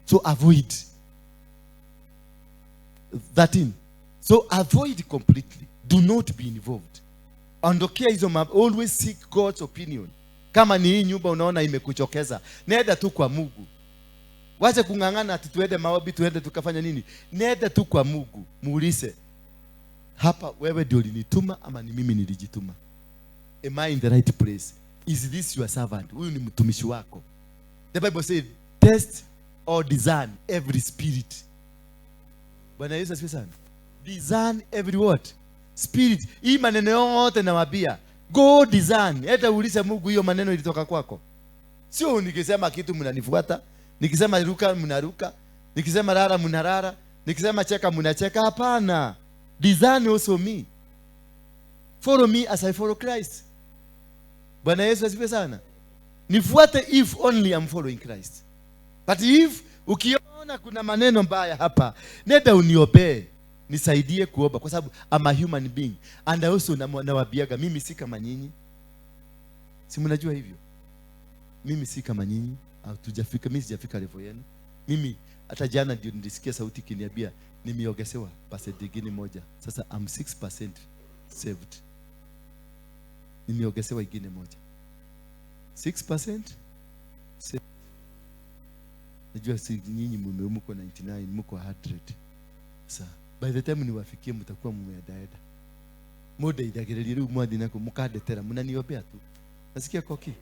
So avoid. 13. So avoid completely. Do not be involved. Ondokea hizo always seek God's opinion. Kama ni hii nyumba unaona imekuchokeza, nenda tu kwa Mungu. Wacha kung'ang'ana ati tuende maombi, tuende tukafanya nini. Nenda tu kwa Mungu, muulize, hapa wewe ndio ulinituma ama ni mimi nilijituma? Am I in the right place? Is this your servant? Huyu ni mtumishi wako. The Bible says, test or discern every spirit. Bwana Yesu asifiwe sana. Discern every what? Spirit. Hii maneno yote nawaambia, go discern. Hata uulize Mungu hiyo maneno ilitoka kwako. Sio nikisema kitu mnanifuata, nikisema ruka mnaruka, nikisema rara mnarara, nikisema cheka mnacheka. Hapana. Discern also me. Follow me as I follow Christ. Bwana Yesu asifiwe sana. Nifuate if only I'm following Christ. But if ukiona kuna maneno mbaya hapa, nenda uniombee, nisaidie kuomba, kwa sababu I'm a human being and I also nawaambiaga mimi si kama nyinyi. Si mnajua hivyo? Mimi si kama nyinyi, hatujafika, mimi sijafika level yenu. Mimi hata jana ndio nilisikia sauti ikiniambia nimeongezewa percent ingine moja. Sasa I'm 6% saved. Nimeongezewa ingine moja. 6% saved. Najua si nyinyi mko 99, mko 100. Sasa by the time niwafikie mtakuwa mmeendaenda. Mundeithagĩrĩria rĩu mwathi nako mũkandetera, mnaniombea tu. Nasikia koki.